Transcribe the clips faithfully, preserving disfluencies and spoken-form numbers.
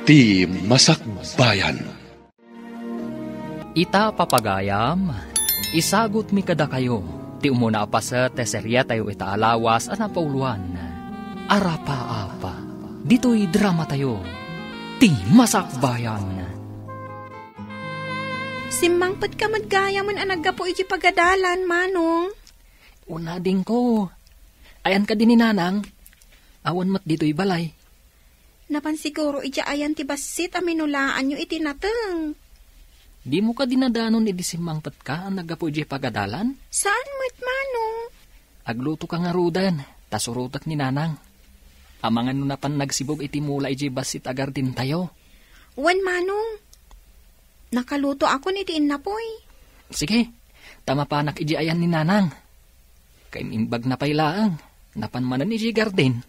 Ti Masakbayan. Ita, papagayam, isagutmi kadakayo ti umuna a paset ti seriatayo ita a lawas a napauloan, Arapaap. Ditoy dramatayo, Ti Masakbayan. Simmangpetka met gayam a naggapu iti pagadalan, Manong. Una, adingko. Ayan kadi ni Nanang? Awan met ditoy balay. Napan siguro idiay ayan ti bassit a minulaanyo iti nateng. Dimo kadi nadanon idi simmangpetka a naggapu idiay pagadalan? Saan met, Manong. Aglutoka ngaruden, ta surotek ni Nanang. Amangan no napan nagsibug iti mula idiay bassit a gardentayo. Wen, Manong. Nakalutoakon iti innapoy. Sige, ta mapanak idiay ayan ni Nanang. Kaim-imbagna pay laeng, napan manen idiay garden.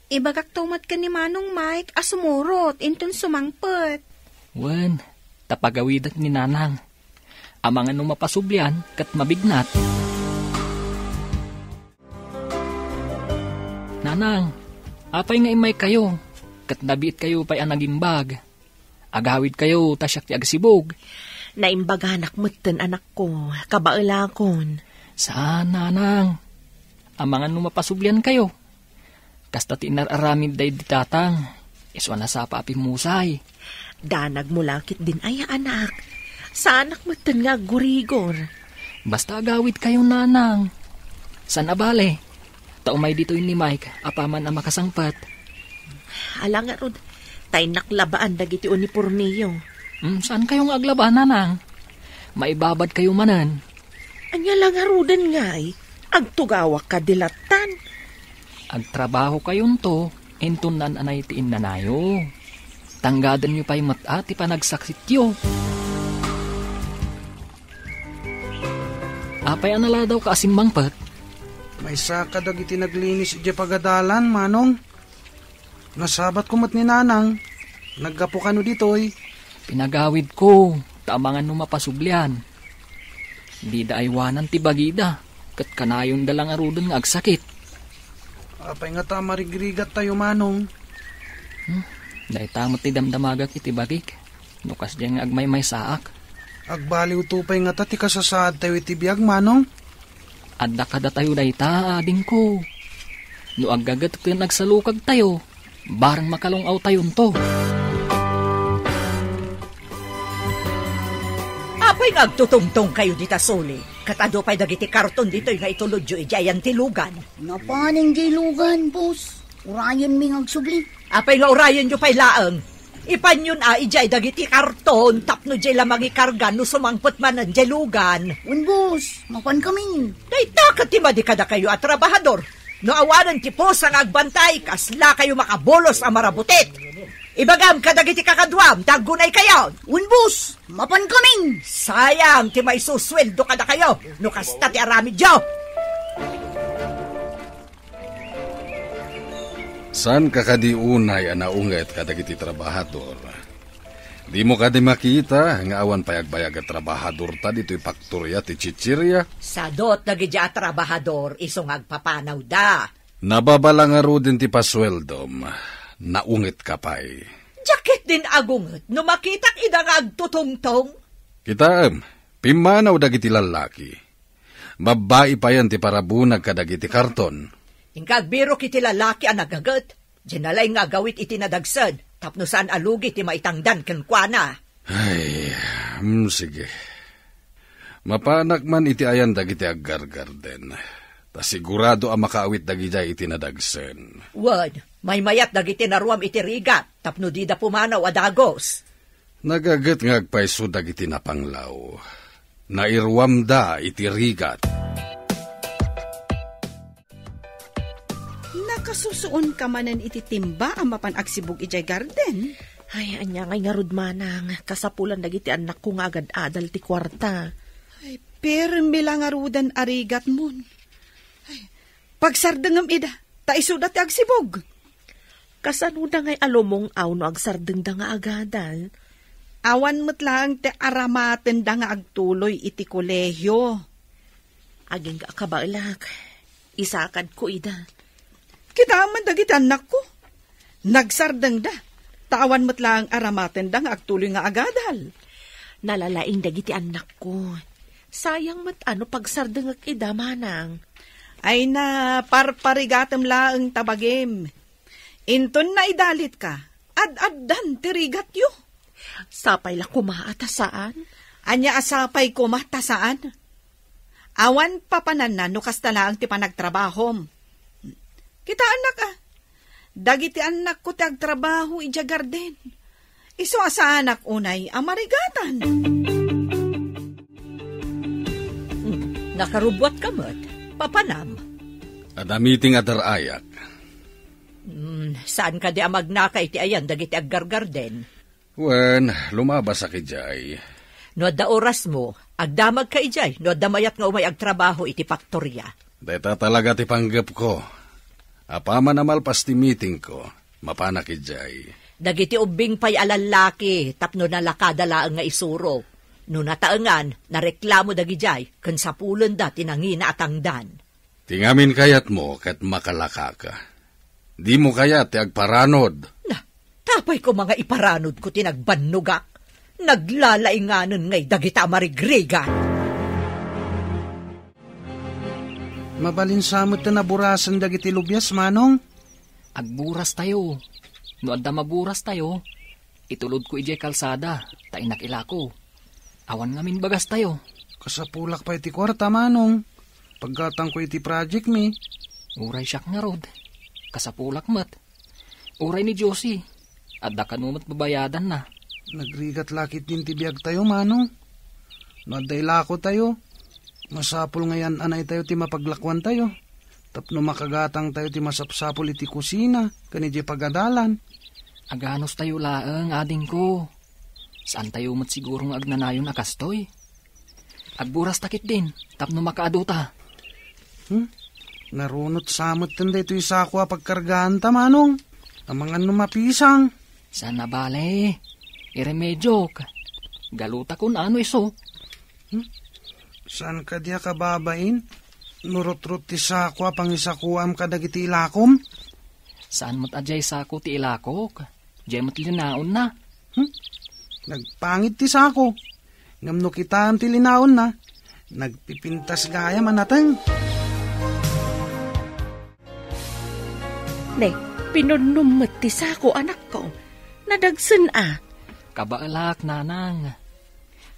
Ibagakto met ken ni Manong Mike a sumurot inton sumangpet. Wen, ta pagawidek ni Nanang. Amangan no mapasublian ket mabignat. Nanang, apay nga immaykayo, ket nabiitkayo pay a nagimbag? Agawidkayo ta siak ti agsibug. Naimbaganak metten, anakko, kabaelakon. Saan, Nanang. Amangan no mapasubliankayo. Kasta ti inar-aramid daydi tatang. Isu a nasapa a pimmusay. Danagmo la ketdin aya, anak. Saanak metten nga aggurigor. Basta agawidkayo, Nanang. Saan a bale. Ta umay ditoy ni Mike, apaman a makasangpet. Ala ngarud, ta innak labaan dagiti unipormeyo. Hmm, saankayo nga aglaba, Nanang? Maibabadkayo manen. Ania la ngaruden ngay, agtugawak kadi lattan? Agtrabahokayonto, inton naan-anay ti innanayo. Tanggadenyo pay met a ti panagsakityo. Apay a naladawka a simmangpet? Maysa kadagiti naglinis idiay pagadalan, Manong. Nasabatko met ni Nanang. Naggapu kano ditoy? Pinagawidko, ta amangan no mapasublian. Dida aywanan ti bagida, ket kanayonda la ngaruden nga agsakit. Apay ngata a marigrigattayo, Manong? Hmm, dayta met ti damdamagak iti bagik. No kasdiay nga agmaymaysaak. Agbaliwto pay ngata ti kasasaadtayo iti biag, Manong? Adda kadatayo dayta, adingko. No aggaget ken agsalukagtayo, bareng makalung-awtayonto. Apay nga agtutungtongkayo dita suli? Ket adu pay dagiti karton ditoy nga itulodyo idiay ayan ti lugan. Napanen diay lugan, boss. Urayenmi nga agsubli. Apay nga urayenyo pay laeng? Ipanyon a idiay dagiti karton tapno diay la mangikarga no sumangpet manen diay lugan. Wen, boss, mapankamin. Dayta ket ti madi kadakayo a trabahador. No awanen ti pusa nga agbantay, kaslakayo makabulos a marabutit. Ibagam kadagiti kakaduam ta aggunaykayo. Wen, boss, mapankamin. Sayang ti maisusueldo kadakayo no kasta ti aramidyo. Saanka kadi unay a naunget kadagiti trabahador? Dimo kadi makita nga awan pay agbayag a trabahadorta ditoy faktoria ti chichiria? Sadot dagiti a trabahador isu nga agpapanawda. Nababala ngaruden ti pasueldom. Naungetka pay. Diak ketdin agunget no makitak ida nga agtutungtong. Kitaem, pimmanaw dagiti lallaki. Babbai payen ti parabunag kadagiti karton. Inka agbirok iti lalaki a nagaget. Diay nalaing nga agawid iti nadagsen tapno saan a lugi ti maitangdan kenkuana. Ay, mm, sige. Mapanak man iti ayan dagiti aggargarden. Ta sigurado a makaawit dagidiay iti nadagsen. Wen, maymayat dagiti naruam iti rigat tapno dida pumanaw a dagus. Nagaget nga agpayso dagiti napanglaw. Nairuamda iti rigat. Nakasusuonka manen iti timba a mapan agsibug idiay garden? Ay, ania ngay ngarud, manang, kasapulan dagiti annakko nga agad-adal ti kuarta. Ay, permi la ngaruden a rigatmon. Ay, pagsardengem ida, ta isuda ti agsibug. Kasanoda ngay a lumung-aw no agsardengda nga agadal? Awan met laeng ti aramatenda nga agtuloy iti kolehio. Agingga a kabaelak, isakadko ida. Kitaem man dagiti annakko. Nagsardengda. Ta awan met laeng aramatenda nga agtuloy nga agadal. Nalalaing dagiti annakko. Sayang met a no pagsardengek ida, manang. Ay na, parparigatem laeng ta bagim. Inton naidalitka, ad-addan ti rigatyo. Sapay la koma a ta saan? Ania a sapay koma ta saan? Awan papananna no kasta laeng ti panagtrabahom. Kitaennak a, dagiti annakko ti agtrabaho idiay garden. Isu a saanak unay a marigatan. Hmm, nakarubuatka met. Papanam? Adda meeting a dar-ayak. Hmm, saan kadi a magnaka iti ayan dagiti aggargarden? Wen, lumabasak idiay. No adda orasmo, agdamagka idiay no adda mayat nga umay agtrabaho iti faktoria. Dayta talaga ti panggepko. Apaman a malpas ti meetingko, mapanak idiay. Dagiti ubbing pay a lallaki tapno nalakada laeng nga isuro. No nataengan, nareklamo dagidiay ken sapulenda ti nangina a tangdan. Ti ngamin kayatmo ket makalakaka. Dimo kayat ti agparanod. Na, tapay koma nga iparanodko ti nagbannogak. Naglalainganen ngay dagita a marigrigat. Mabalin sa met ti naburasen dagiti lubias, Manong? Agburas tayo. No adda maburas tayo, itulodko idiay kalsada, ta innak ilako. Awan ngamin bagas tayo. Kasapulak pay ti kuarta, Manong. Paggatangko iti project mi. Uray siak ngarud. Kasapulak met. Uray ni Josie. Adda kano met babayadanna. Nagrigat la ketdin ti biag tayo, Manong. No adda ilako tayo, masapul nga yan-anay tayo ti mapaglakuan tayo. Tapno makagatang tayo ti masapsapul iti kusina, ken idiay pagadalan. Aganos tayo laeng, adingko. Saan tayo met siguro nga agnanayon a kastoy? Agburas ta ketdin, tapno makaadu ta. Hmm? Narunot sa met ten daytoy sako a pagkargaan ta, Manong. Amangan no mapisang. Saan a bale, iremediok. Galuta kun ano isu. Hmm? Saan kadi a kababain? Nurutrot ti sako a pangisakuam kadagiti ilakom? Saan met a diay sako ti ilakok? Diay met linaonna. Hmm? Nagpangit ti sako. Ngem no kitaem ti linaonna, nagpipintas gayam a nateng. Ne, pinunnom met ti sako, anakko. Nadagsen a. Kabaelak, nanang.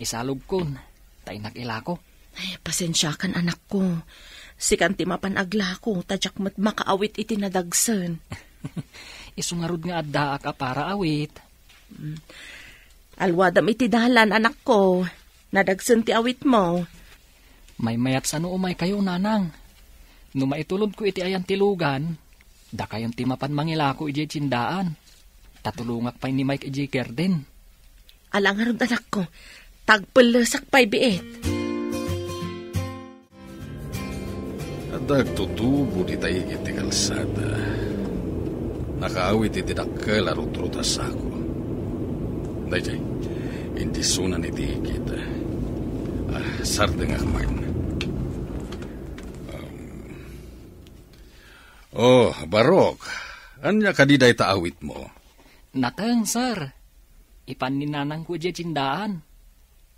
Isalogkon, ta innak ilako. Ay, pasensiakan, anakko. Sikan ti mapan aglako, ta diak met makaawit iti nadagsen. Isu ngarud nga addaak a para awit. Mm. Alwadam iti dalan, anakko. Nadagsen ti awitmo. Maymayat sano umaykayo, nanang. No maitulodko iti ayan ti lugan, dakayon ti mapan mangilako idiay tiendaan. Ta tulongak pay ni Mike idiay garden. Ala ngarud, anakko, ta agpellesak pay biit. Adda agtutubo dita igid ti kalsada. Nakaawit iti dakkel a rutrot a sako. Daydiay, indisunan iti igid. Ah, sardengak man. Um, oh, Barok, ania kadi dayta awitmo? Nateng, sir. Ipan ni nanangko idiay tiendaan.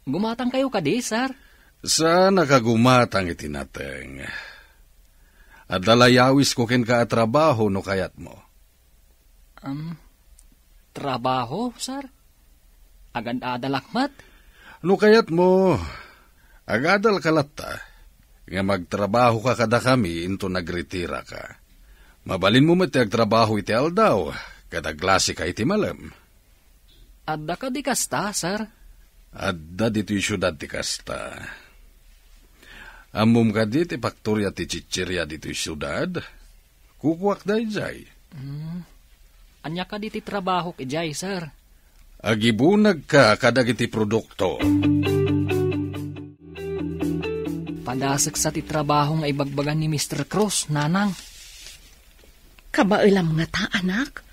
Gumatangkayo kadi, sir? Saan a kagumatang iti nateng. Adda layawisko kenka a trabaho no kayatmo. Um, trabaho, sir? Agad-adalak met? No kayatmo, agadalka latta, nga magtrabahoka kadakami inton nagretiraka. Mabalinmo met ti agtrabaho iti aldaw, ket aglasika iti malem. Adda kadi kasta, sir? Adda ditoy siudad ti kasta. Ammom kadi ti paktoria ti chicheria ditoy siudad? Kukuak daydiay. Hmm. Ania kadi ti trabahok idiay, sir? Agibunagka kadagiti produkto. Padasek sa ti trabaho nga ibagbaga ni Mister Cruz, nanang. Kabaelam ngata, anak?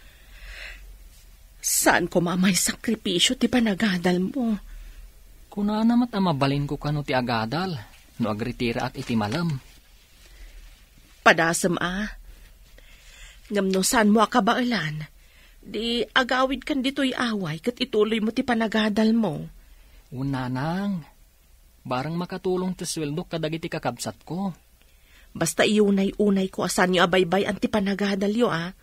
Saan koma a maisakripisio ti panagadalmo? Kunana met a mabalinko kano ti agadal no agretiraak iti malem. Padasem a. Ngem no saanmo a kabaelan, Di agawidkan ditoy away ket ituloymo ti panagadalmo. Wen, nanang, bareng makatulong ti sueldok kadagiti kakabsatko. Basta iunay-unayko a saanyo a baybay-an ti panagadalyo, a.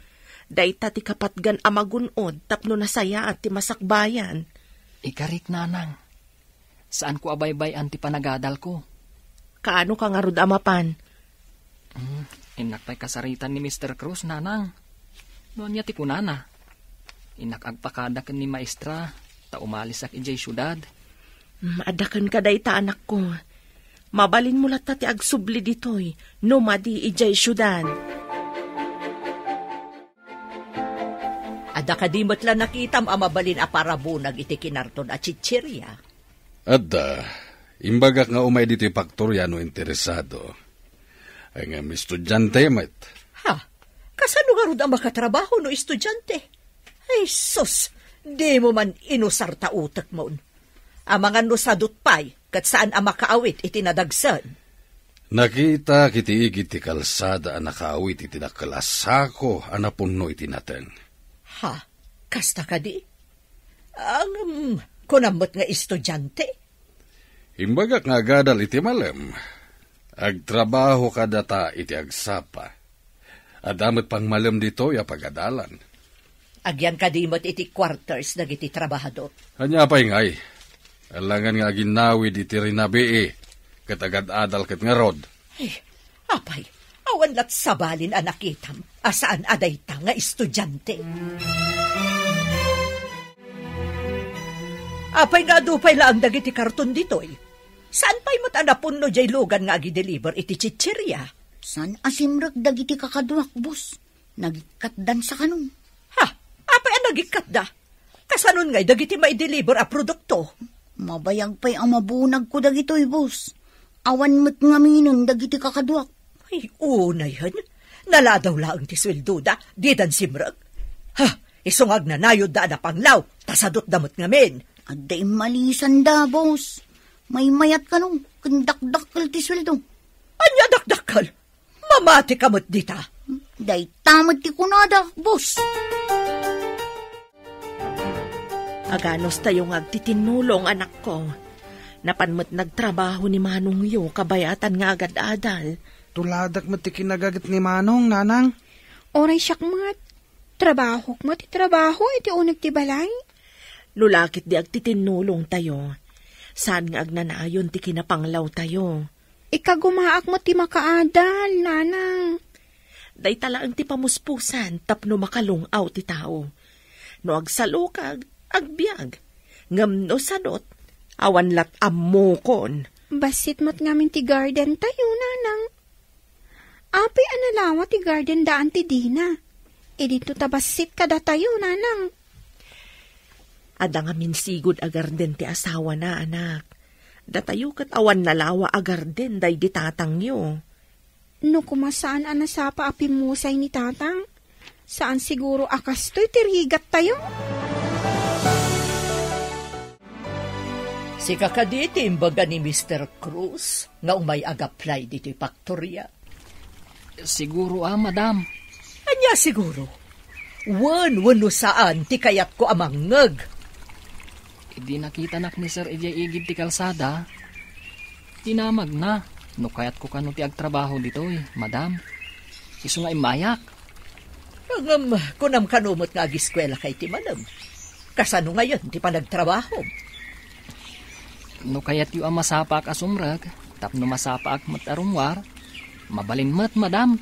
Dayta ti kapatgan a magun-od tapno nasayaat ti masakbayan. Ikarik, nanang. Saanko a baybay-an ti panagadalko. Kaano ka ngarud a mapan? Hmm, innak pay kasaritan ni Mister Cruz, nanang. No ania ti kunana? Innak agpakada ken ni maestra, ta umalisak idiay siudad. Hmm, adda kenka dayta, anakko. Mabalinmo latta ti agsubli ditoy, no madi idiay siudad. Adda kadi met la nakitam a mabalin a parabunag iti kinarton a chicheria? Adda. Imbagak nga umay ditoy faktoria no interesado. Ay ngem estudiante met. Ha? Kasano ngarud a makatrabaho no estudiante? Ay, sus! Dimo man inusar ta utekmon. Amangan no sadut pay, ket saan a makaawit iti nadagsen. Nakitak iti igid ti kalsada a nakaawit iti dakkel a sako a napunno iti nateng. Ha? Kasta kadi? Ngem, kunam met nga estudiante? Imbagak nga agadal iti malem. Agtrabaho kadata iti agsapa. Adda met pangmalem ditoy a pagadalan. Agyan kadi met iti quarters dagiti trabahador? Ania pay ngay? Alangan nga aginnawid iti rinabii, ket agad-adal ket ngarud. Ay, apay, awan lat sabalin a nakitam a saan a dayta nga estudiante. Apay nga adu pay laeng dagiti karton ditoy? Saan pay met a napunno diay lugan nga agideliver iti chicheria? Saan a simrek dagiti kakaduak, boss. Nagikkatdan sa kanon. Ha? Apay a nagikkatda? Kasanon ngay dagiti maideliver a produkto? Mabayag pay a mabunagko dagitoy, boss. Awan met ngaminen dagiti kakaduak. Ay, unay hen. Naladaw laeng ti sueldoda, didan simrek. Ha, isu nga agnanayodda a napanglaw, ta sadutda met ngamin. Adda immalisanda, boss. Maymayat kano, ken dakdakkel ti sueldo. Ania dakdakkel? Mamati ka met dita. Dayta met ti kunada, boss. Aganos tayo nga agtitinnulong, anakko. Napan met nagtrabaho ni manongyo kabayatan nga agad-adal. Tuladak met ti kinagaget ni Manong, nanang. Uray siak met. Trabahok met ti trabaho iti uneg ti balay. No lakit di agtitinnulong tayo, saan nga agnanayon ti kinapanglaw tayo. Ikagumaak met ti makaadal, nanang. Dayta laeng ti pamuspusan tapno makalung-aw ti tao. No agsalukag, agbiag. Ngem no sadot, awan lat ammokon. Bassit met ngamin ti garden tayo, nanang. Apay a nalawa ti garden daan ti dina? Idinto ta bassit kadatayo, nanang. Adda ngamin sigud a garden ti asawana, anak. Datayo ket awan nalawa a garden daydi tatangyo. No koma saan a nasapa a pimmusay ni tatang, saan siguro a kastoy ti rigattayo. Sika kadi ti imbaga ni Mister Cruz nga umay agaplay ditoy faktoria? Siguro a, madam. Ania siguro? Wen, wenno saan ti kayatko a mangngeg? Idi nakitanak ni Sir idiay igid ti kalsada, dinamagna no kayatko kano ti agtrabaho ditoy, madam. Isu nga immayak. Ngem, kunam kano met nga agiskuelaka iti malem. Kasano ngayon ti panagtrabahom? No kayatyo a masapaak a sumrek, tapno masapaak met a rummuar, mabalin met, madam.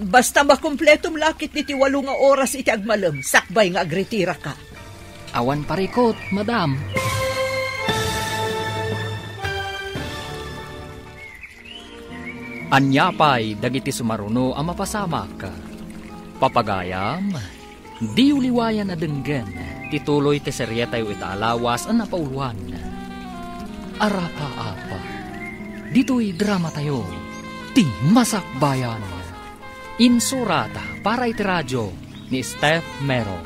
Basta makumpletom lakit iti walo nga oras iti agmalem, sakbay nga agretiraka. Awan parikut, madam. Ania pay dagiti sumaruno a mapasamak? Papagayam, diyo liwayan a denggen ti tuloy ti serietayo ita a lawas a napauloan. Arapaap, ditoy dramatayo, Ti Masakbayan. Insurat para iti radio ni Steph Mero,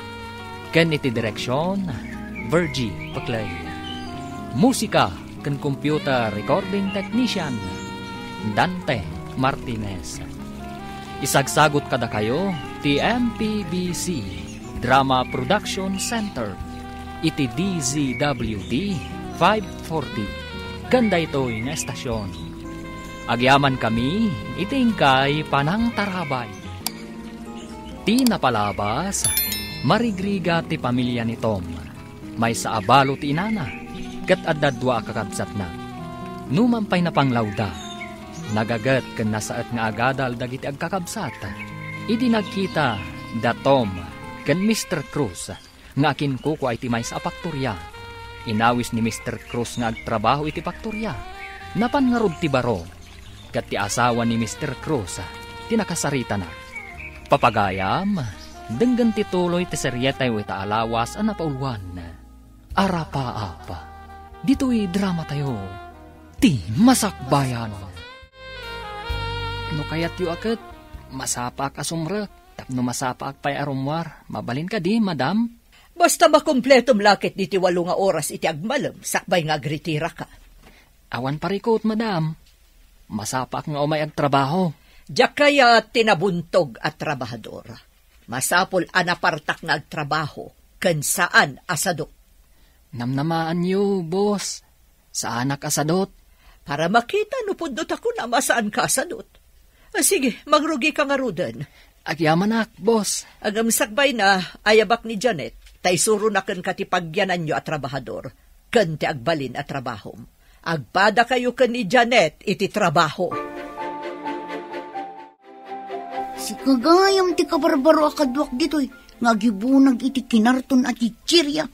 ken iti direksion, Virgie Peclay. Musika ken computer recording technician, Dante Martinez. Isagsagut kadakayo ti M P B C Drama Production Center iti D Z W D five forty ken daytoy nga estasion. Agyamankami iti inkay panangtarabay. Ti napalabas, marigrigat ti pamilya ni Tom. Maysa a balo ti inana, ket adda dua a kakabsatna. Numan pay napanglawda, nagaget ken nasaet nga agadal dagiti agkakabsat. Idi nagkita da Tom ken Mister Cruz nga akinkukua iti maysa a paktoria, inawis ni Mister Cruz nga agtrabaho iti paktoria. Napan ngarud ti baro, ket ti asawa ni Mister Cruz ti nakasaritana. Papagayam, denggen ti tuloy ti serietayo ita a lawas a napauluan. Arapaap. Ditoy dramatayo, ti Masakbayan. No kayatyo a ket, masapaak a sumrek, tapno masapaak pay a rummuar. Mabalin kadi, madam? Basta makumpletom la ket ditoy walo nga oras iti agmalem, sakbay nga agritiraka. Awan parikut, madam. Masapaak nga umay agtrabaho. Diak kayat ti nabuntog a trabahador. Masapul a napartak nga agtrabaho ken saan a sadut. Namnamaanyo, boss. Saanak a sadut. Para makita no pudno ta kunam a saanka a sadut. Ah, sige, mangrugika ngaruden. Agyamanak, boss. Ngem sakbayna, ayabak ni Janet, ta isuronak kenka ti pagyananyo a trabahador, ken ti agbalin a trabahom. Agpadakayo ken ni Janet iti trabaho. Sika gayam ti kabarbaro a kaduak ditoy nga agibunag iti kinarton a chichirya.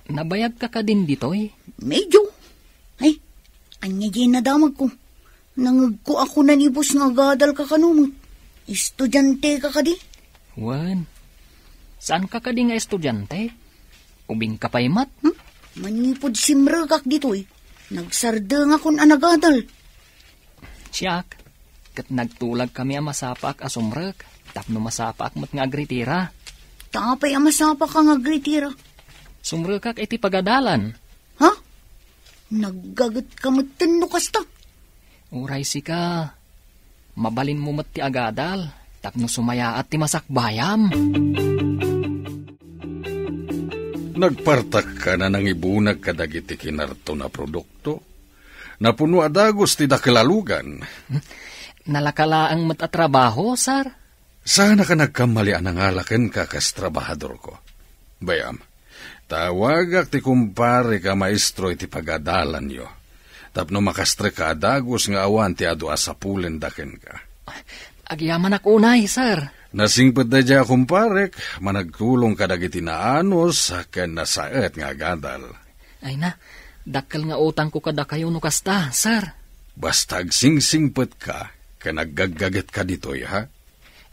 Nabayagka kadin ditoy? Medyo. Ay, ania diay nadamagko? Nangegko a kuna ni boss nga agadalka kano met. Estudianteka kadi? Wen, saanka kadi nga estudiante? Ubingka pay met? Hmm? Manipud simrekak ditoy, nagsardengakon a nagadal. Siak, ket nagtulagkami a masapaak a sumrek, tapno masapaak met nga agritira. Ta apay a masapaak nga agritira? Sumrekak iti pagadalan. Ha? Naggagetka metten no kasta? Uray sika, mabalinmo met ti agadal, tapno sumayaat ti masakbayam. Nagpartakkan a nangibunag kadagiti kinarton a produkto. Napuno a dagus ti dakel a lugan. Nalaka laeng met a trabaho, sir? Saanak a nagkammali a nangala kenka kas trabahadorko. Bay-am, tawagak ti kumparek a maestro iti pagadalanyo, tapno makastrek a dagus nga awan ti adu a sapulenda kenka. Agyamanak unay, sir. Nasingpet daydiay a kumparek, managtulong kadagiti naanus ken nasaet nga agadal. Ay na, dakkel nga utangko kadakayo no kasta, sir. Basta agsingsingpetka ken aggaggagetka ditoy, ha?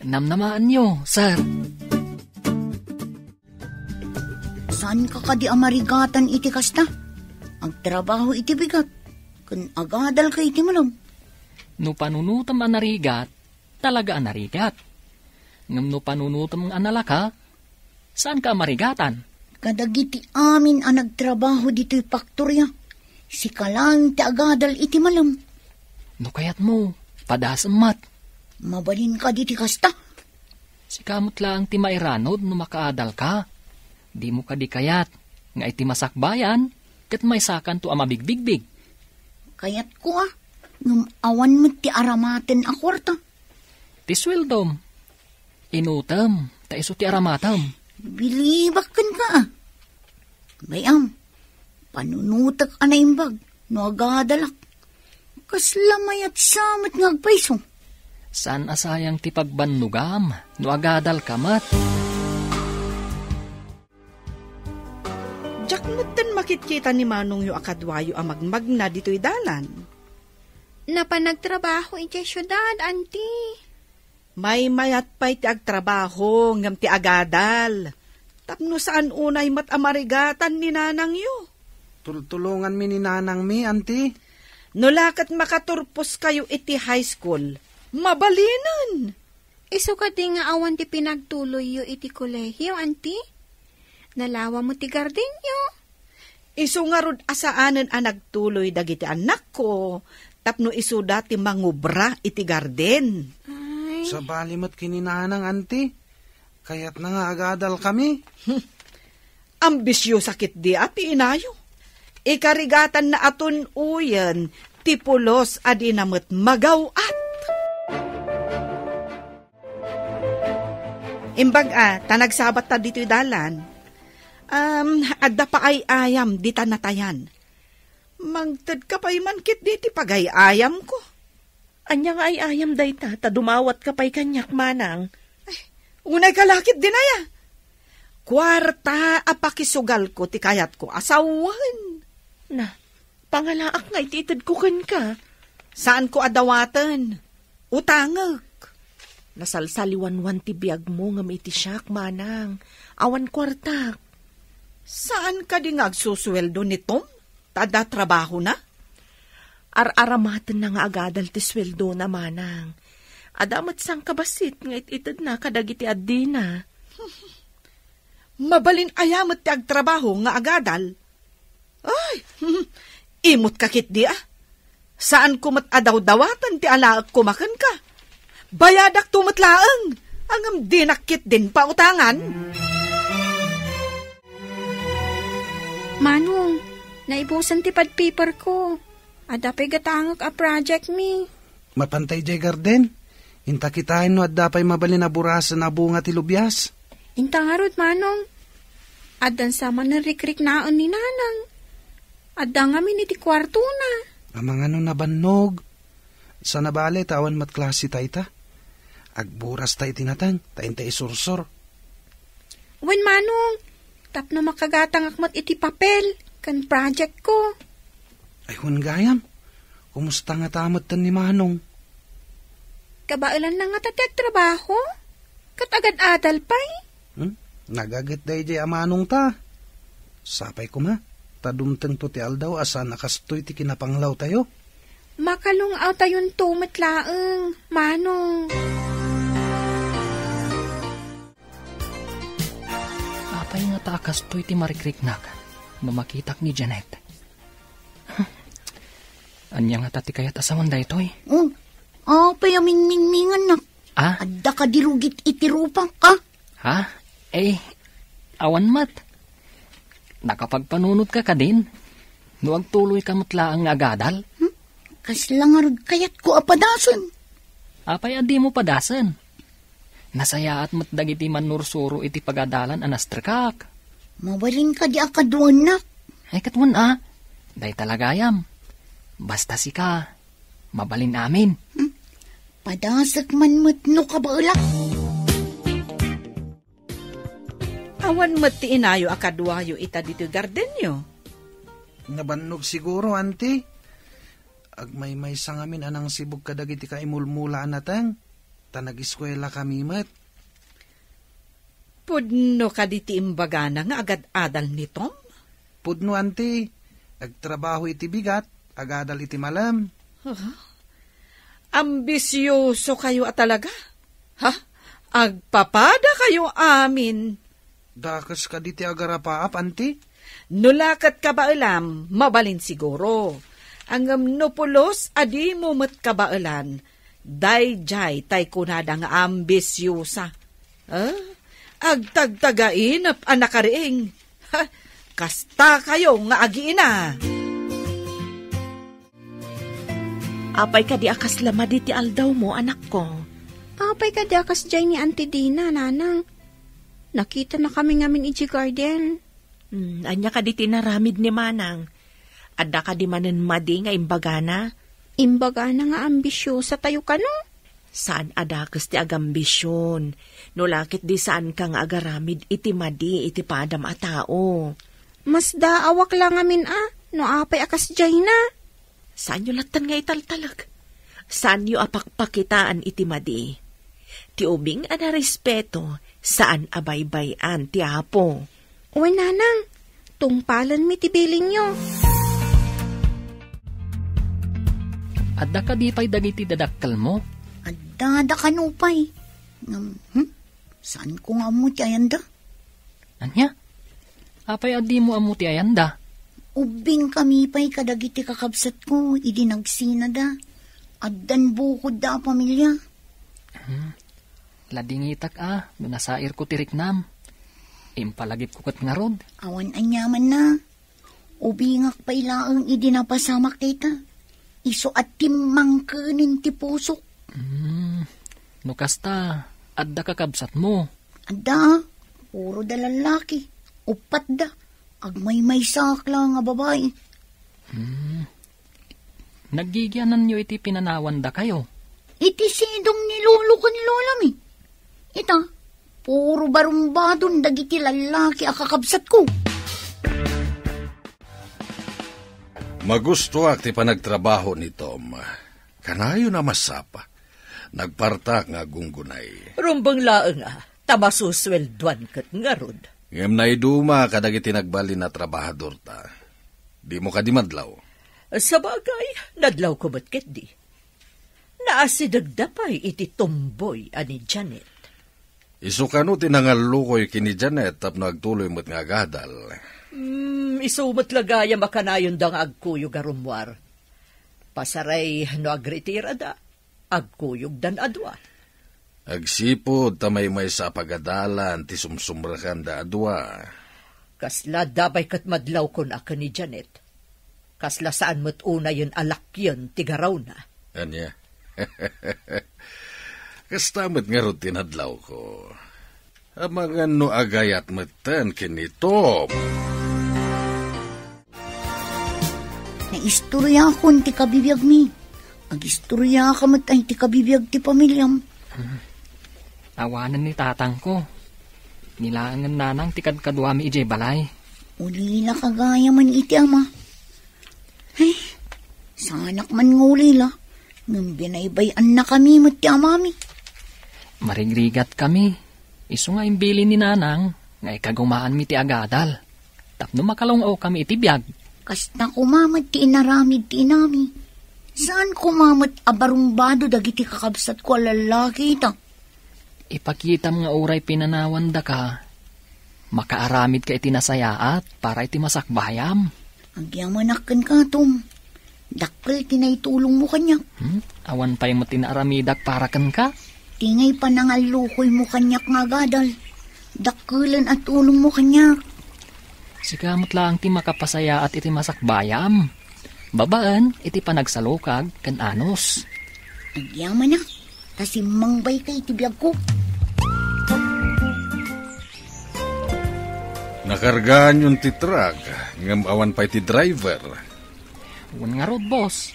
Namnamaanyo, sir. Saanka kadi a marigatan iti kasta? Agtrabaho iti bigat, ken agadalka iti malem. No panunotem a narigat, talaga a narigat. Ngem no panunotem a nalaka, saanka a marigatan. Kadagiti amin a nagtrabaho ditoy paktoria, sika laeng ti agadal iti malem. No kayatmo, padasem met. Mabalin kadi ti kasta? Sika met laeng ti mairanod no makaadalka. Dimo kadi kayat nga iti masakbayan, ket maysakanto a mabigbigbig. Kayatko a, ngem awan met ti aramaten a kuarta. Ti sueldom, inutem, ta isu ti aramatem. Bilibak kenka a. Bay-am, panunotek a naimbag no agadalak. Kasla mayat sa met nga agpayso. Saan a sayang ti pagbannogam no agadalka met. Diak metten makitkita ni manongyo a kaduayo a magmagna ditoy dalan. Napan nagtrabaho idiay siudad, anti. Maymayat pay ti agtrabaho ngem ti agadal. Tapno saan unay met a marigatan ni nanangyo. Tultulonganmi ni nanangmi, anti. No la ket makaturposkayo iti high school, mabalinen. Isu kadi nga awan ti pinagtuloyyo iti kolehio, anti? Nalawa met ti gardenyo. Isu ngarud a saanen a nagtuloy dagiti annakko tapno isuda ti mangubra iti garden. Ay. Sabali met ken ni nanang, anti. Kayatna nga agadal kami. Hmm. Ambisiosa ketdi a ti inayo. Ikarigatanna a tun-oyen ti pulos a dina met magaw-at. Imbag a, ta nagsabatta ditoy dalan. Um, adda pa ay-ayam dita natayan. Mangtedka pay man ketdi ti pagay-ayamko. Ania nga ay-ayam dayta, ta dumawatka pay kaniak, manang? Ay, unay ka la ketdin aya. Kuarta a pakisugalko ti kayatko a sawen. Na, pangalaak nga iti itedko kenka. Saanko a dawaten. Utangek. Nasalsaliwanwan ti biagmo ngem iti siak, manang. Awan kuartak. Saan kadi nga agsusueldo ni Tom? Ta adda trabahona? Ar-aramatenna nga agadal ti sueldona, manang. Adda met sangkabassit nga it-itedna kadagiti addina. Mabalin aya met ti agtrabaho nga agadal? Ay, imot ka ketdi a. Saanko met a dawdawaten ti alaek koma kenka. Bayadakto met laeng, ngem dinak ketdin pautangan. Manong, naibusen ti pad paper ko. Adda pay gatangek a project mi. Mapantay jay garden. Inta kitaen no adda pay mabalin a burasen a bunga ti lubias. Inta ngarud, manong. Addan sa manen rikriknaen ni nanang. Adda ngamin iti kuartona. Amangano nabannog. Sa nabale ta awan met klase ta ita. Agburas ta iti nateng, ta inta isursor. Wen, manong, tapno makagatangak met iti papel ken project ko. Ay, wen gayam, kumusta ngata metten ni Manong? Kabaelanna ngata ti agtrabaho? Ket agad-adal pay? Hmm? Nagaget daydiay a Manong ta. Sapay koma, ta dumtengto ti aldaw a saan a kastoy ti kinapanglawtayo. Makalung-awtayonto met laeng, Manong. Apay ngata a kastoy ti marikriknak no makitak ni Janet? Ania ngata ti kayat a sawen daytoy? Oh, apay a mingmingmingannak? Ah? Adda kadi rugit iti rupak, ah? Ha? Eh, awan met. Nakapagpanunotka kadin? No agtuloyka met laeng nga agadal? Hmm? Kasla ngarud kayatko a padasen. Apay a dimo padasen? Nasayaat met dagiti mannursuro iti pagadalan a nastrekak. Mabalin kadi a kaduaennak? Ay, ket wen a. Dayta la gayam. Basta sika, mabalin amin. Hmm? Padasek man met no kabaelak. Awan met ti inayo a kaduayo ita ditoy gardenyo? Nabannog siguro, Auntie. Agmaymaysa ngamin a nangsibog kadagiti kaimulmula a nateng, ta nagiskuelakami met. Pudno kadi ti imbagana nga agad-adal ni Tom? Pudno, Auntie. Agtrabaho iti bigat, agadal iti malem. Ah, ambisioso kayo a talaga. Ha? Agpapada kayo amin. Dakes kadi ti agarapaap, Auntie? No la ket kabaelam, mabalin siguro. Ngem no pulos a dimo met kabaelan, daydiay tay kunada nga ambisiosa. Ah, agtagtagainep a nakariing. Ha, kasta kayo nga agiina. Apay kadi a kasla madi ti aldawmo, anakko? Apay kadi a kasdiay ni Auntie Dina, nanang? Nakitanakami ngamin idiay garden. Hmm, ania kadi ti inaramid ni Manang? Adda kadi manen madi nga imbagana? Imbagana nga ambisiosa tayo kano? Saan a dakes ti agambision. No la ket di saanka nga agaramid iti madi iti padam a tao. Masdaawak la ngamin a, no apay a kasdiayna. Saanyo latten nga italtalek. Saanyo a pakpakitaan iti madi. Ti ubing a narespeto, saan a baybay-an ti Apo. Wen, nanang, tungpalenmi ti bilinyo. Adda kadi pay dagiti dadakkelmo? Adda, adda kano pay. Ngem, hmm? Saanko nga ammo ti ayanda? Ania? Apay a dimo ammo ti ayanda? Ubbingkami pay kadagiti kakabsatko idi nagsinada. Addan bukodda a pamilia. Hmm. Ladingitak a no nasairko ti riknam. Impalagipko ket ngarud. Awan aniamanna. Ubingak pay laeng idi napasamak dayta. Isu a timmangkenen ti pusok. Hmm, no kasta, adda kakabsatmo? Adda, puro da lallaki. Uppat da. Agmaymaysaak laeng a babai. Hmm. Naggigiananyo iti pinanawandakayo? Iti sidong ni lolo ken lolami. Ita, puro barumbadon dagiti lallaki a kakabsatko. Magustoak ti panagtrabaho ni Tom. Kanayon a masapa. Nagpartak nga aggunggunay. Rumbeng laeng a, ta masusueldoan ket ngarud. Ngem naiduma kadagiti nagbalin a trabahadorta. Dimo kadi madlaw? Sabagay, nadlawko met ketdi. Naasidegda pay iti tomboy a ni Janet. Isu kano ti nangallukoy ken ni Janet tapno agtuloy met nga agadal? Hmm, isu met la gayam a kanayonda nga agkuyog a rummuar. Pasaray no agritirada, agkuyogdan a dua. Agsipud ta maymaysa a pagadalan ti sumsumrekanda a dua. Kasla dabay ket madlawkon a ken ni Janet. Kasla saan met unayen a lakyen ti garawna. Ania? Kasta met ngarud ti nadlawko. Amangan no agayat metten ken ni Tom. Naistoriakon ti kabibiagmi. Agistoriaka met ay ti kabibiag ti pamiliam. Awanen ni tatangko. Nilaengen nanang ti kadkaduami idiay balay. Ulila ka gayam iti ama. Ay, saanak man nga ulila. Ngem binaybay-annakami met ti amami. Marigrigatkami. Isu nga imbilin ni nanang nga ikagumaanmi ti agadal tapno makalaw-ngawkami iti biag. Kasta koma met ti inaramid ti inami. Saan koma met a barumbado dagiti kakabsatko a lallaki ita. Ipakitam nga uray pinanawandaka, makaaramidka iti nasayaat para iti masakbayam. Agyamanak kenka, Tom. Dakkel ti naitulongmo kaniak. Hmm? Awan pay met ti naaramidak para kenka? Ti ngay panangallukoymo kaniak nga agadal. Dakkelen a tulongmo kaniak. Sika met laeng ti makapasayaat iti masakbayam. Babaen iti panagsalukag ken anus. Agyamanak, ta simmangbayka iti biagko. Nakargaanyon ti truck, ngem awan pay ti driver. Wen ngarud, boss.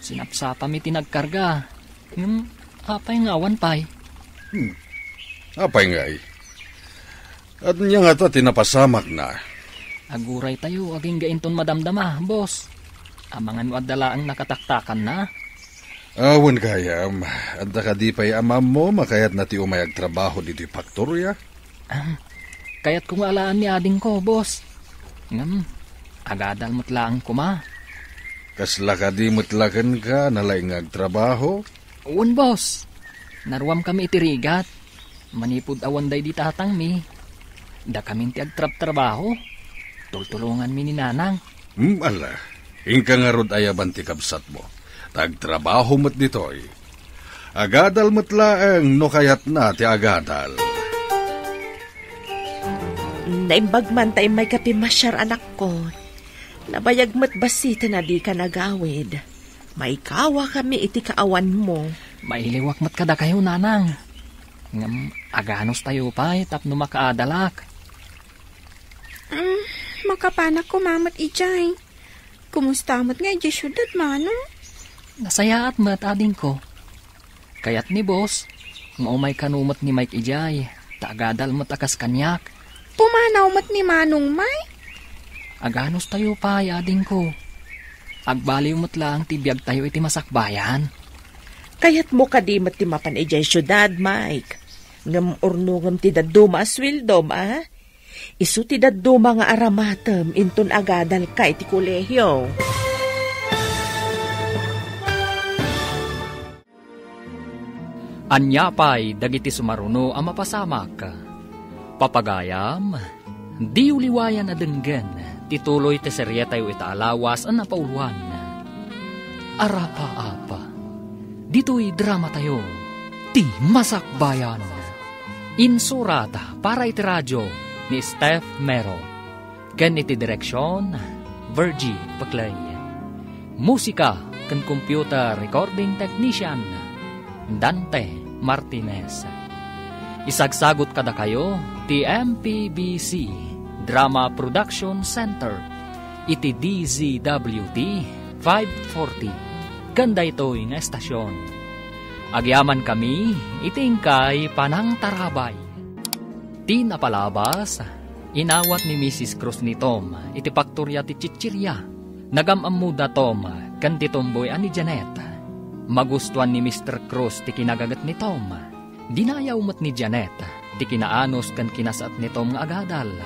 Sinapsapami ti nagkarga. Ngem apay nga awan pay? Hmm. Apay ngay? Ania ngata ti napasamakna? Aguraytayo agingga inton madamdama, boss. Amangan no adda laeng nakataktakanna. Awan gayam, adda kadi pay amammo makayatna ti umay agtrabaho ditoy faktoria? Ah, kayatko nga alaan ni adingko, boss. Ngem, agadal met laeng koma. Kasla kadi met la kenka nalaing nga agtrabaho? Wen, boss. Naruamkami iti rigat. Manipud awan daydi tatangmi, dakamin ti agtrabtrabaho. Tultulonganmi ni nanang. Hmm, ala. Inka ngarud ayaban ti kabsatmo. Ta agtrabaho met ditoy. Agadal met laeng no kayatna ti agadal. Naimbag man ta immayka pimasiar, anakko. Nabayag met bassit a dika nagawid. Maikawakami iti kaawanmo. Mailiwak met kadakayo, nanang. Ngem aganustayo pay tapno makaadalak. Mm, makapanak koma met idiay. Kumusta met nga idiay siudad, Manong? Nasayaat met, adingko. Kayat ni boss nga umay kano met ni Mike idiay, ta agadal met a kas kaniak. Pumanaw met ni Manong Mike? Aganustayo pay, adingko. Agbaliw met laeng ti biagtayo iti masakbayan. Kayatmo kadi met ti mapan idiay siudad, Mike? Ngem urnongem ti dadduma a sueldom, a? Isu ti dadduma nga aramatem inton agadalka iti kolehio. Ania pay dagiti sumaruno a mapasamak? Papagayam, diyo liwayan a denggen ti tuloy ti serietayo ita a lawas a napauloan. Arapaap. Ditoy dramatayo, Ti Masakbayan. Insurat para iti radio ni Steph Mero. Ken iti direksion, Virgie Peclay. Musika ken computer recording technician, Dante Martinez. Isagsagut kadakayo ti M P B C Drama Production Center iti D Z W T five forty ken daytoy nga estasion. Agyamankami iti inkay panangtarabay. Ti napalabas, inawat ni Missus Cruz ni Tom iti paktoria ti chichiria. Nagam-ammoda Tom ken ti tomboy a ni Janet. Magustuan ni Mister Cruz ti kinagaget ni Tom. Dinayaw met ni Janet ti kinaanus ken kinasaet ni Tom nga agadal.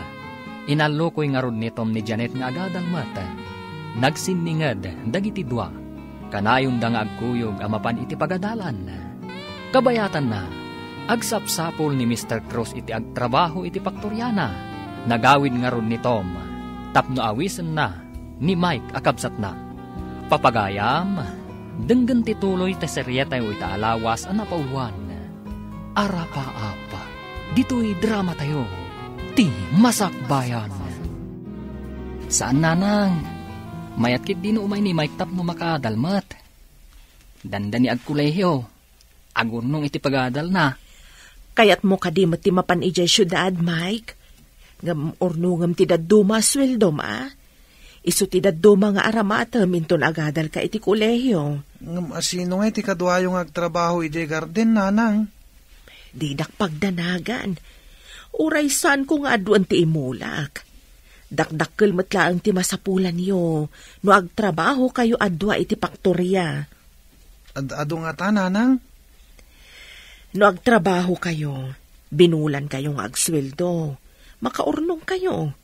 Inallukoy ngarud ni Tom ni Janet nga agadal met. Nagsinninged dagiti dua. Kanayonda nga agkuyog a mapan iti pagadalan. Kabayatanna, agsapsapul ni Mister Cruz iti agtrabaho iti paktoriana. Nagawid ngarud ni Tom tapno awisenna ni Mike a kabsatna. Papagayam, denggen ti tuloy ti serietayo ita a lawas a napawan. Arapaap, ditoy dramatayo, Ti Masakbayan. Saan, nanang. Mayat ketdi no umay ni Mike tapno makaadal met. Dandani agkolehiyo. Agurnong iti pagadalna. Kayatmo kadi met ti mapan idiay siudad, Mike? Ngem urnongem ti dadduma a sueldom, a? Isu ti dadduma nga aramatem inton agadalka iti kolehio. Ngem asino ngay ti kaduayo nga agtrabaho idiay garden, nanang? Didak pagdanagan. Uray saanko nga aduen ti imulak. Dakdakkel met laeng ti masapulanyo no agtrabahokayo a dua iti paktoria. Ad-adu ngata, nanang? No agtrabahokayo, binulankayo nga agsueldo, makaurnongkayo.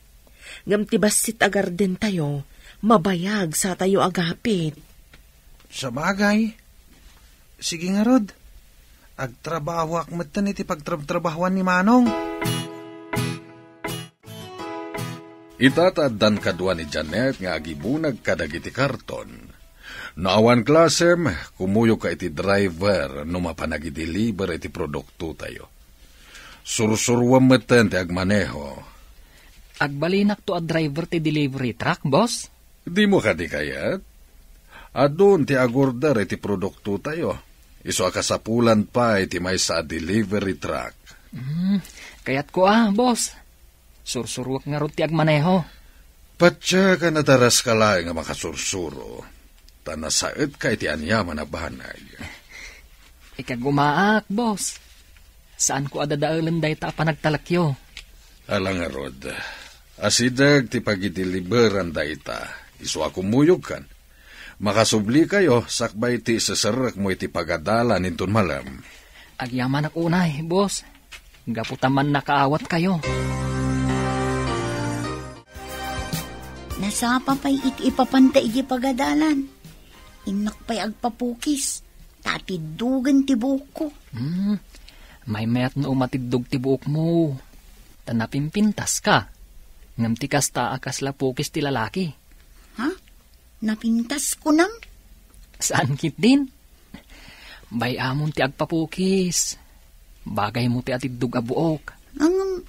Ngem ti bassit a gardentayo, mabayag satayo agapit. Sabagay. Sige ngarud, agtrabahoak metten iti pagtrabtrabahoan ni Manong. Ita ta addan kadua ni Janet nga agibunag kadagiti karton. No awan klasem, kumuyogka iti driver no mapan agideliver iti produktotayo. Sursuruem metten ti agmaneho. Agbalinakto a driver ti delivery truck, boss? Dimo kadi kayat? Adun ti agorder iti produktotayo. Isu a kasapulan pay ti maysa a delivery truck. Hmm, kayatko a, boss. Sursuruek ngarud ti agmaneho. Patiek a nadaraska laeng a makasursuro, ta nasaetka iti aniaman a banag. Ikagumaak, boss. Saanko a dadaelen dayta a panagtalekyo. Ala ngarud, asideg ti pagideliberan dayta, isu a kumuyogkan. Makasublikayo sakbay ti iseserekmo iti pagadalan inton malem. Agyamanak unay, boss. Gapu ta mannakaawatkayo. Nasapa pay iti ipapanta iti pagadalan. Innak pay agpapukis, ta atiddogen ti buokko. Hmm, maymayat no umatiddog ti buokmo. Ta napimpintaska. Ngem ti kasta a kasla pukis ti lalaki. Ha? Napintas kunam? Saan ketdin? Bay-amon ti agpapukis. Bagaymo ti atiddog a buok. Ngem,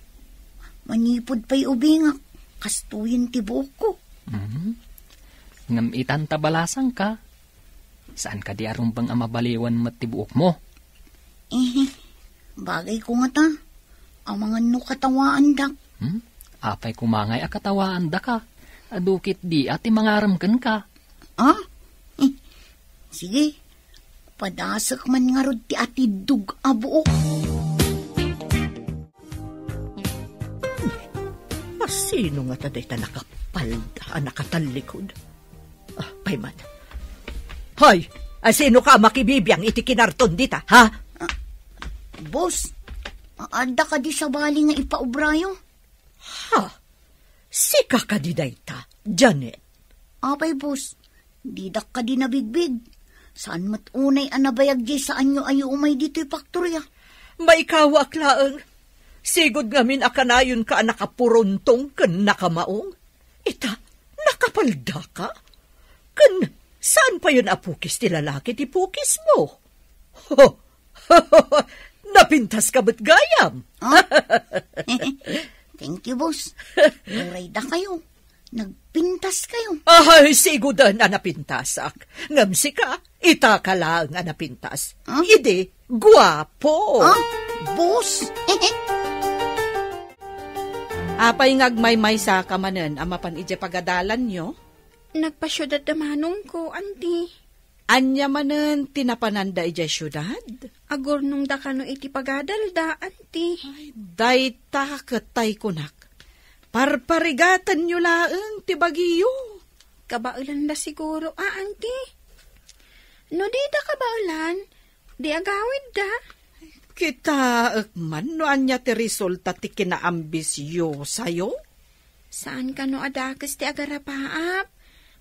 manipud pay ubingak, kastoyen ti buokko. Mhm. Ngem itan ta balasangka, saan kadi a rumbeng a mabaliwan met ti buokmo? Eh, bagayko ngata. Amangan no katawaandak. Hmm? Apay koma ngay a katawaandaka? Adu ketdi a ti mangarem kenka. Ah? Eh, sige. Padasek man ngarud ti atiddog a buok. Asino ngata dayta nakapalda a nakatallikod? Ah, payman. Hoy, asino ka a makibibiang iti kinarton dita, ha? Ah, boss, adda kadi sabali nga ipaubrayo? Ha? Sika kadi dayta, Janet? Apay, boss, didak kadi nabigbig. Saan met unay a nabayag diay saanyo a umay ditoy paktoria? Maikawaak laeng. Sigud ngamin a kanayonka a nakapuruntong ken nakamaong. Ita, nakapaldaka? Ken saan payen a pukis ti lalaki ti pukismo? Ho! Napintas ka met gayam. Ah? Thank you, boss. Uray dakayo. Nagpintas kayo. Ay, siguden a napintasak. Ngem sika, ita ka laeng a napintas. Ah? Idi, guapo. Ah, boss. Apay nga agmaymaysa ka manen a mapan idiay pagadalanyo? Nagpasiudad da manongko, anti. Ania manen ti napananda idiay siudad? Agurnongda kano iti pagadalda, anti. Ay, dayta ket tay kunak. Parparigatenyo laeng ti bagiyo. Kabaelanda siguro, a, anti. No dida kabaelan, di agawidda. Kitaek man no ania ti resulta ti kinaambisyosayo. Saan kano a dakes ti agarapaap.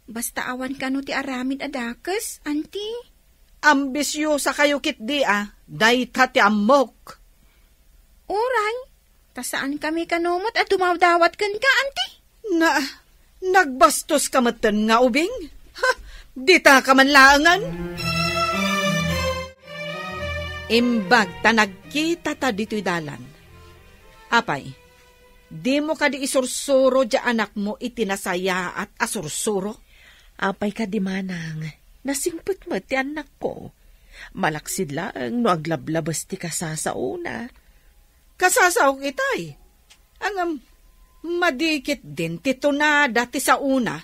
Basta awan kano ti aramid a dakes, anti. Ambisyosa kayo ketdi a, dayta ti ammok. Uray, ta saan kami kano met a dumawdawat kenka, anti? Na, nagbastos ka metten nga ubing? Ha, dita ka man laengen? Imbag ta nagkita ta ditoy dalan. Apay, dimo kadi isursuro diay anakmo iti nasayaat a sursuro? Apay kadi manang, nasingpet met ti annakko. Malaksid laeng no aglablabes ti kasasaona. Kasasaok itay. Ngem, madi ketdin ti tunada ti saona.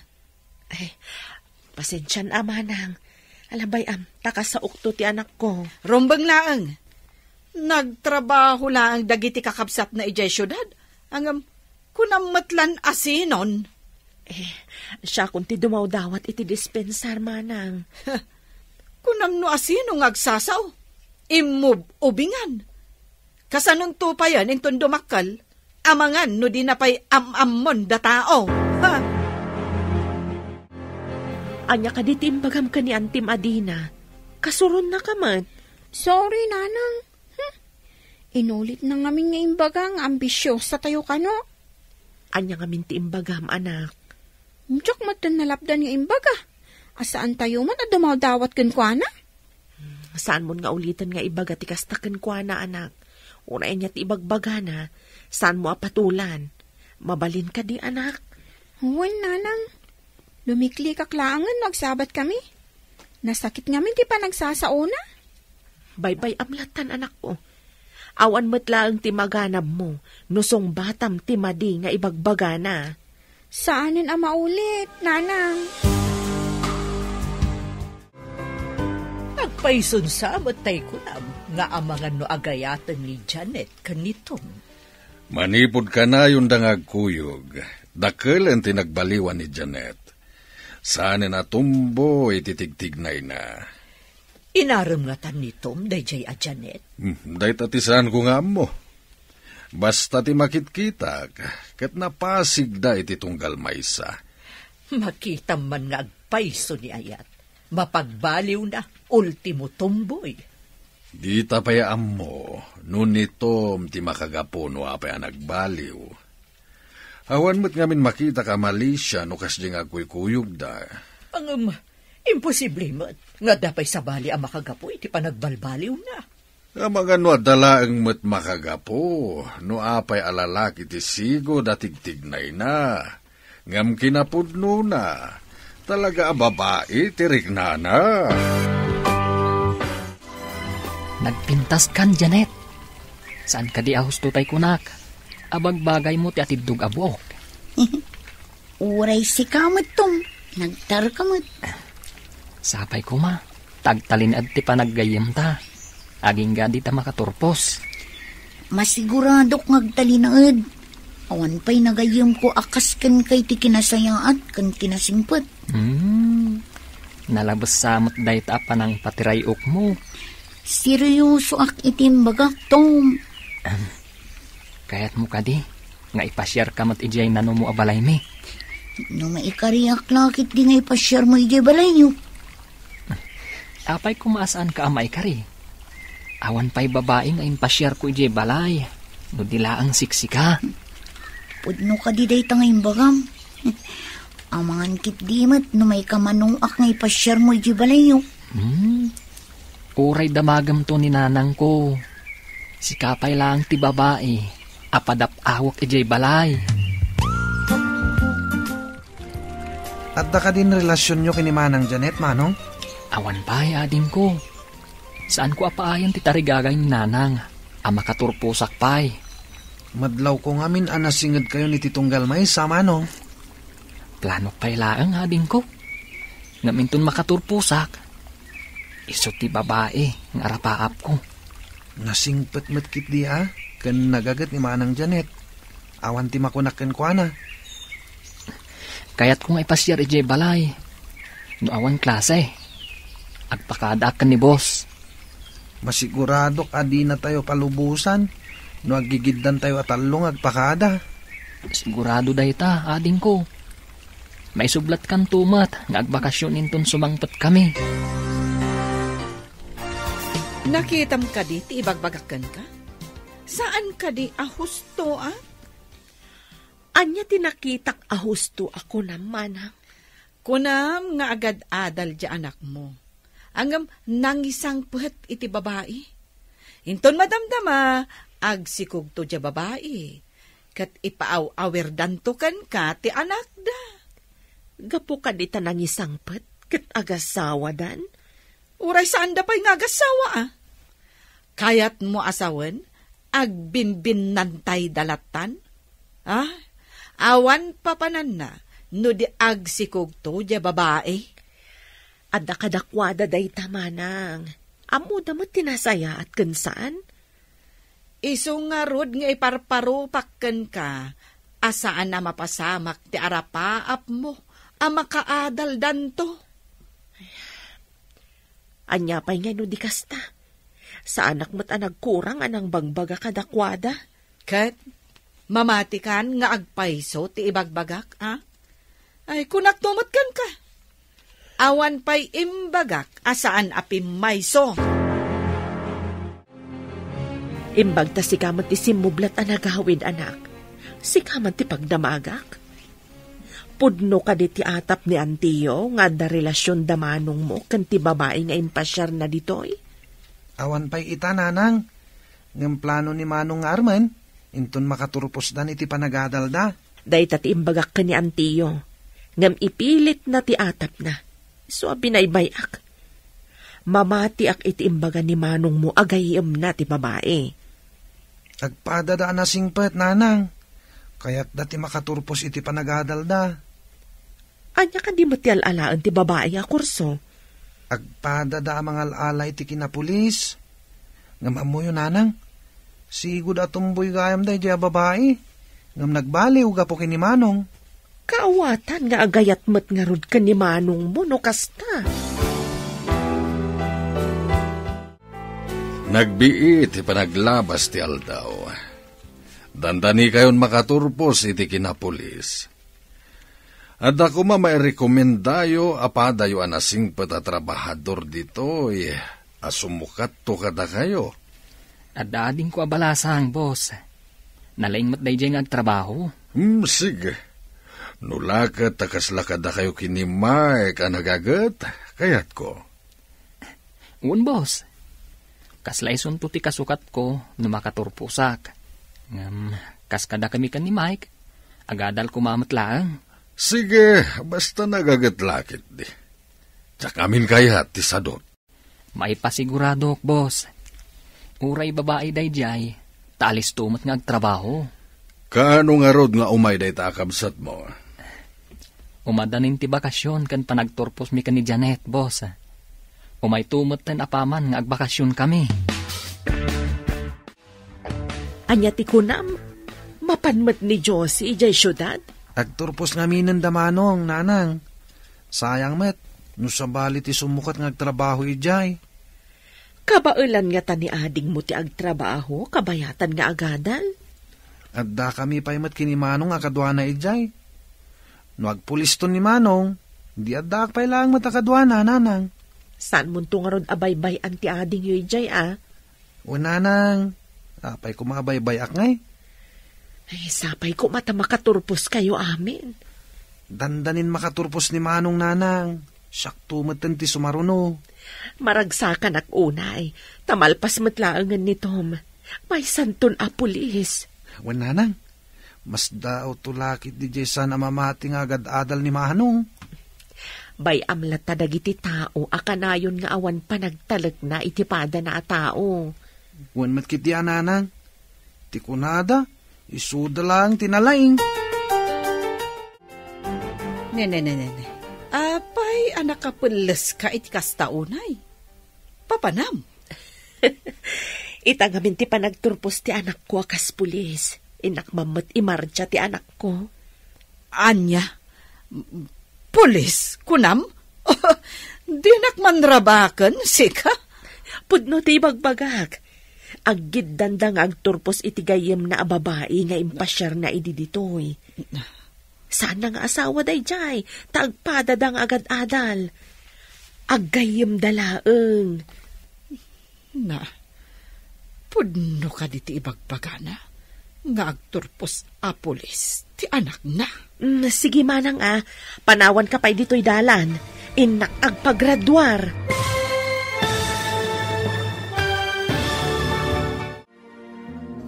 Ay, pasensian a manang. Alabay am, ta kasaokto ti anakko. Rumbeng laeng. Nagtrabaho laeng dagiti kakabsatna idiay siudad. Ngem, kunam met lan a sinon. Eh, siakon ti dumawdawat iti dispensar, manang. Kunam no a sino nga agsasao? Immub-ubingan. Kasanonto payen inton dumakkel, amangan no dina pay am-ammon da tao. Ha? Ania kadi ti imbagam ken ni Antim a dina? Kasuronna ka met. Sorry, Nanang. Hmm. Inulitna ngamin nga imbaga nga ambisyosa tayo kano. Ania ngamin ti imbagam, anak? Diak met nalapdan nga imbaga. A saan tayo man a dumawdawat kenkuana? Hmm, saanmon nga uliten nga ibaga ti kasta kenkuana, anak. Uray ania ti ibagbagana, saanmo a patulan. Mabalin kadi, anak? Wen, Nanang. Lumiklikak laengen no agsabat kami. Nasakit ngamin ti panagsasaona. Baybay-am lattan, anakko. Awan met laeng ti maganabmo no sungbatam ti madi nga ibagbagana. Saanen a maulit, Nanang. Agpayson sa met tay kunam nga amangan no agayaten ni Janet ken ni Tom. Manipud kanayonda nga agkuyog, dakelen ti nagbaliwan ni Janet. Saanen a tumboy ti tigtignayna. Inarem ngatan ni Tom daydiay a Janet? Hmm, dayta ti saanko nga ammo. Basta ti makitkitak, ket napasigda iti tunggal maysa. Makitam man nga agpayso ni ayat. Mapagbaliwna, ultimo tumboy. Dita pay ammo no ni Tom ti makagapu no apay a nagbaliw. Awan met ngamin makitak a malisia no kasdi nga agkuykuyogda. Ngem, imposible met nga adda pay sabali a makagapu iti panagbalbaliwna. Amangan no adda laeng met makagapu no apay a lalaki ti sigud a tigtignayna. Ngem kinapudnona, talaga a babai ti riknana. Nagpintaskan, Janet. Saan kadi a husto tay kunak? Abagbagaymo ti atiddog a buok. Uray sika met, Tom. Nagtarka met. Sapay koma, ta agtalinaed ti panaggayyemta. Agingga dita makaturpos. Masiguradok nga agtalinaed. Awan pay nagayyemko a kas kenka iti kinasayaat ken kinasingpet. Hmm. Nalabes sa met dayta a panangpatiray-okmo. Seryosoak iti imbagak, Tom. Ahem. Kayatmo kadi nga ipasiarka met idiay nanumo a balaymi? No maikariak la ketdi nga ipasiarmo idiay balayyo. Apay koma a saanka a maikari? Awan pay babai nga impasiarko idiay balay no di laeng siksika. Pudno kadi dayta nga imbagam? Amangan ketdi met no maikamanuak nga ipasiarmo idiay balayyo. Hmm. Uray damagemto ni nanangko, sika pay laeng ti babai a padap-awek idiay balay. Adda kadin relasionyo ken ni Manang Janet, Manong? Awan pay, adingko. Saanko a paayen ti tarigagay ni Nanang a makaturposak pay. Madlawko ngamin a nasingedkayon iti tunggal maysa, Manong. Planok pay laeng, adingko. Ngem inton makaturposak, isu ti babai nga arapaapko. Nasingpet met ketdi a ken nagaget ni Manang Janet. Awan ti makunak kenkuana. Kayatko nga ipasiar idiay balay. No awan klase, agpakadaak ken ni boss. Masiguradok a dinatayo palubosan no aggigiddantayo a tallo nga agpakada. Sigurado dayta, adingko. Maisublatkanto met nga agbakasyon inton sumangpetkami. Nakitam kadi ti ibagbagak kenka? Saan kadi a husto, a? Ania ti nakitak a husto a kunam, Manang? Kunam nga agad-adal diay anakmo. Ngem nangisangpet iti babai. Inton madamdama, agsikogto diay babai, ket ipaaw-awirdanto kenka ti anakda. Gapu kadi ta nangisangpet ket agasawadan? Uray saanda pay nga agasawa, a? Kayatmo a sawen, agbinbinnantayda lattan? Ah, awan papananna no di agsikogto diay babai. Adda kadakuada dayta, Manang. Ammoda met ti nasayaat ken saan? Isu ngarud nga iparparupak kenka a saan a mapasamak ti arapaapmo a makaadaldanto. Ania pay ngay no di kasta? Saanak met a nagkurang a nangbagbaga kadakuada. Ket mamatikan nga agpayso ti ibagbagak, a? Ay, kunakto met kenka. Awan pay imbagak a saan a pimmayso. Imbag ta sika met ti simmublat a nagawid, anak. Sika man ti pagdamagak. Pudno kadi ti atap ni Antio nga adda relasion da manongmo ken ti babai nga impasiarna ditoy? Awan pay ita, Nanang. Ngem plano ni Manong nga armen, inton makaturposdan iti panagadalda. Dayta ti imbagak ken ni Antio, ngem ipilitna ti atapna. Isu a binaybay-ak. Mamatiak iti imbaga ni manongmo a gayyemna ti babai. Agpadada a nasingpet, Nanang. Kayatda ti makaturpos iti panagadalda. Ania kadi met ti al-alaen ti babai a kurso? Agpadada a mangal-ala iti kinapulis. Ngem ammoyo, Nanang, sigud a tumboy gayam daydiay a babai. Ngem nagbaliw gapu ken ni Manong. Kaawatan nga agayat met ngarud ken ni manongmo no kasta. Nagbii ti panaglabas ti aldaw. Dandanikayon makaturpos iti kinapulis. Adda koma mairekomendayo a padayo a nasingpet a trabahador ditoy a sumukatto kadakayo. Adda adingko a balasang, boss. Nalaing met daydiay nga agtrabaho. Hmm, sige. No la ket ta kasla kadakayo ken ni Mike a nagaget, kayatko. Wen, boss. Kasla isunto ti kasukatko no makaturposak. Ngem, kas kadakami ken ni Mike, agadal koma met laeng. Sige, basta nagaget la ketdi. Diak amin kayat ti sadut. Maipasiguradok, boss. Uray babai daydiay, ta alisto met nga agtrabaho. Kaano ngarud nga umay dayta a kabsatmo? Umadanin ti bakasion ken panagturposmi ken ni Janet, boss. Umayto metten apaman nga agbakasionkami. Ania ti kunam? Mapan met ni Josie idiay siudad? Agturpos ngaminen da manong, Nanang. Sayang met, no sabali ti sumukat nga agtrabaho idiay. Kabaelan ngata ni adingmo ti agtrabaho, kabayatan nga agadal? Addakami pay met ken ni Manong a kaduana idiay. No agpuliston ni Manong, di addaak pay laeng met a kaduana, Nanang. Saanmonto ngarud a baybay-an ti adingyo idiay, a? Wen, Nanang, apay koma a baybay-ak ngay? Ay, sapay koma ta makaturposkayo amin. Dandanin makaturpos ni Manong, Nanang. Siakto metten ti sumaruno. Maragsakanak unay, ta malpas met laengen ni Tom. Maysanton a pulis. Wen, nanang, masdaawto la ketdi diay saan a mamati nga agad-adal ni Manong. Bay-am latta dagiti tao a kanayon nga awan panagtalekna iti padana a tao. Wen met ketdi a, nanang. Ti kunada, isuda laeng ti nalaing. Ne, ne, ne, ne, ne. Apay a nakapelleska iti kasta unay? Papanam? Ita ngamin ti panagturpos ti anakko a kas pulis. Innak mammet imarcha ti anakko. Ania? Pulis, kunam? Dinak manrabaken, sika? Pudno ti ibagbagak. Aggiddanda nga agturpos iti gayyemna a babai nga impasiarna idi ditoy. Saanna nga asawa daydiay, ta agpadada nga agad-adal. Aggayyemda laeng. Na, pudno kadi ti ibagbagana nga agturpos a pulis ti anakna? Mm, sige manang a, panawanka pay ditoy dalan. Innak agpagraduar.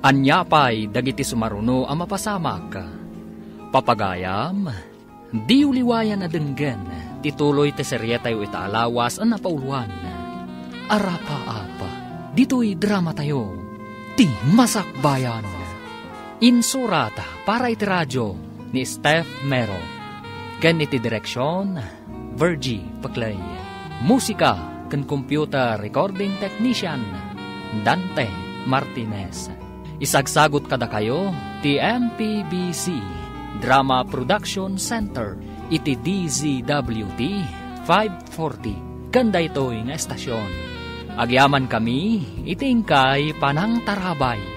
Ania pay dagiti sumaruno a mapasamak? Papagayam, diyo liwayan a denggen ti tuloy ti serietayo ita a lawas a napauloan, Arapaap, ditoy dramatayo, Ti Masakbayan. Insurat para iti radio ni Steph Mero, ken iti direksion, Virgie Peclay. Musika ken computer recording technician, Dante Martinez. Isagsagut kadakayo ti M P B C Drama Production Center iti D Z W T five forty ken daytoy nga estasion. Agyamankami iti inkay panangtarabay.